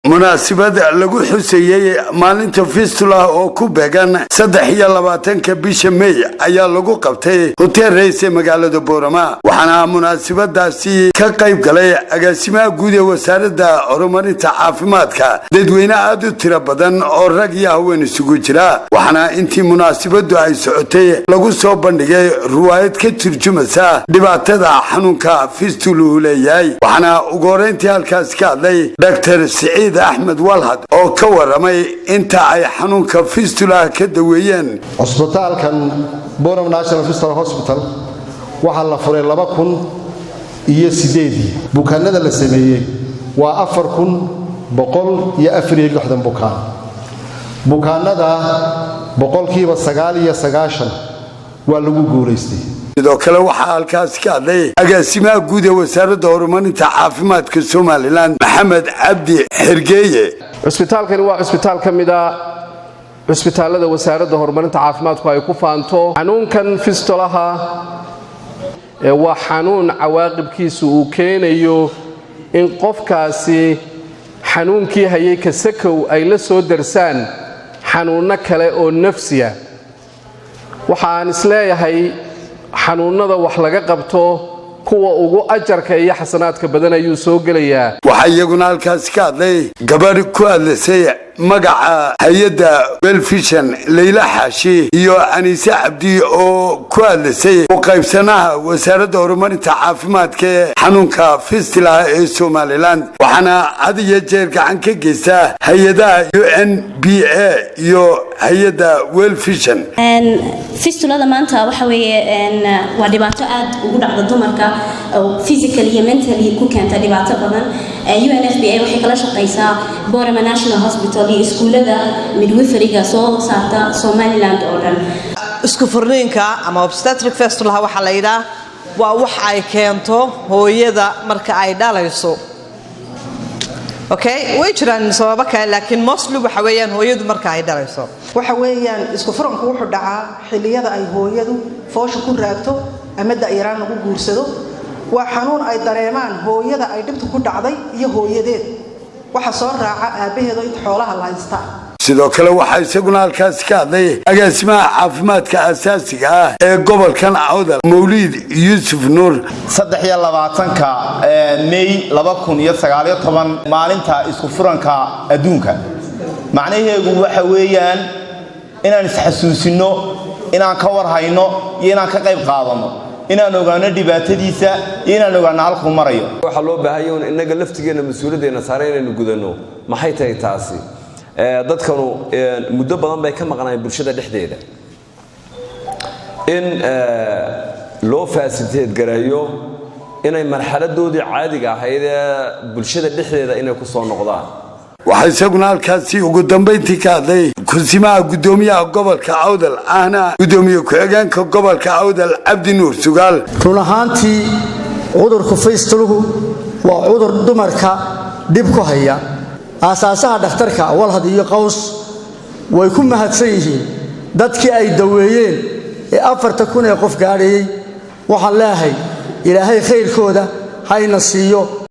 Munaasabad lagu xusayey maalinta fistula oo ku beegan 23-ka bisha Mey ayaa lagu qabtay Hotel Rays ee magaalada Boorama. Waxaana munaasabadaasi ka qayb galay agaasimaha guud ee Wasaaradda Horumarinta Caafimaadka, dadweyne aad u tiro badan oo rag iyo haween isugu jira. Waxaana intii munaasabadu ay socotay lagu soo bandhigay ruwaayad ka turjumaysa dhibaatada xanuunka fistuluhu leeyahay. Waxaana ugu horeyntii halkaasi ka hadlay Dr Siciid Axmed Walhad oo ka waramay inta ay xanuunka fistulaha ka daweeyeen. Cusbitaalkan Borama National Fistula Hospital waxaa la furay 2008-dii. Bukaanada la sameeyey waa 4164 bukaan. Bukaanada 99% waa lagu guulaystay. Sidoo kale waxaa halkaasi ka hadlay agaasimaha guud ee Wasaaradda Horumarinta Caafimaadka Somaliland, Maxamed Cabdi Xergeeye. Cusbitaalkani waa cusbitaal ka mid a cusbitaallada Wasaaradda Horumarinta Caafimaadku ay ku faanto. Xanuunkan fistulaha waa xanuun cawaaqibkiisu uu keenayo in qofkaasi xanuunkii hayay kasakow ay la soo darsaan xanuunno kale oo nafsiya. Waxaan isleeyahay xanuunnada wax laga qabto kuwa ugu ajarka iyo xasanaadka badan ayuu soo gelayaa. Waxaa iyaguna halkaasi ka hadlay gabadh ku hadlasay magaca hay-adda World Vision, Leyla Xaashi, iyo Aniise Cabdi oo ku hadlasay u qaybsanaha Wasaaradda Horumarinta Caafimaadka ee xanuunka fistilaha ee Somaliland. Waxaana had iyo jeer gacan ka geysta hay-adaha UNFPA iyo hay-adda World Vision. Fistulada maanta waxa weeye waa dhibaato aad ugu dhacda dumarka oo physically iyo mentally ku keenta dhibaato badan. UNFPA waxay kala shaqaysaa Borama National Hospital iyo iskuullada midwiferyga soo saarta Somaliland oo dhan. Isku furniinka ama obstetric fistulaha waxaa la yidhaah waa wax ay keento hooyada marka ay dhalayso. Okay, way jiraan sababo kale, laakiin mostly waxa weeyaan hooyadu marka ay dhalayso. Waxa weeyaan isku furanku wuxuu dhacaa xilliyada ay hooyadu foosha ku raagto ama da'yaraan lagu guursado. Waa xanuun ay dareemaan hooyada ay dhibta ku dhacday iyo hooyadeed. Waxa soo raaca aabbaheedo inta xoolaha la haysta. Sidoo kale waxaa isaguna halkaasi ka hadlay agaasimaha caafimaadka asaasiga ah ee gobolkan Awdal, Mawliid Yuusuf Nuur. 23-ka May 2019, maalinta isku furanka adduunka, macnaheegu waxa weeyaan inaan isxasuusinno, inaan ka warhayno iyo inaan ka qayb qaadanno, inaan ogaano dhibaatadiisa iyo inaan ogaano halkuu marayo. Waxaa loo baahanya un innaga laftigeenna mas-uuliyaddeena saaray inaynu gudanno. Maxay tahay taasi? Dadkanu muddo badan bay ka maqnaayeen bulshada dhexdeeda. In loo facilitate gareeyo inay marxaladoodii caadiga ahayd ee bulshada dhexdeeda inay ku soo noqdaan. Waxaa isaguna halkaasi ugu dambayntii ka hadlay kusimaha guddoomiyaha gobolka Awdal, ahna guddoomiye ku-xigeenka gobolka Awdal, Cabdi Nuur Sugaal. Run ahaantii, cudurka fistuluhu waa cudur dumarka dhib ku haya. Aasaasaha dhakhtarka Walhad iyo Qaws way ku mahadsan yihiin dadkii ay daweeyeen ee 4000 ee qof gaadhayey. Waxaan leeyahay, Ilaahay khayrkooda hayna siiyo.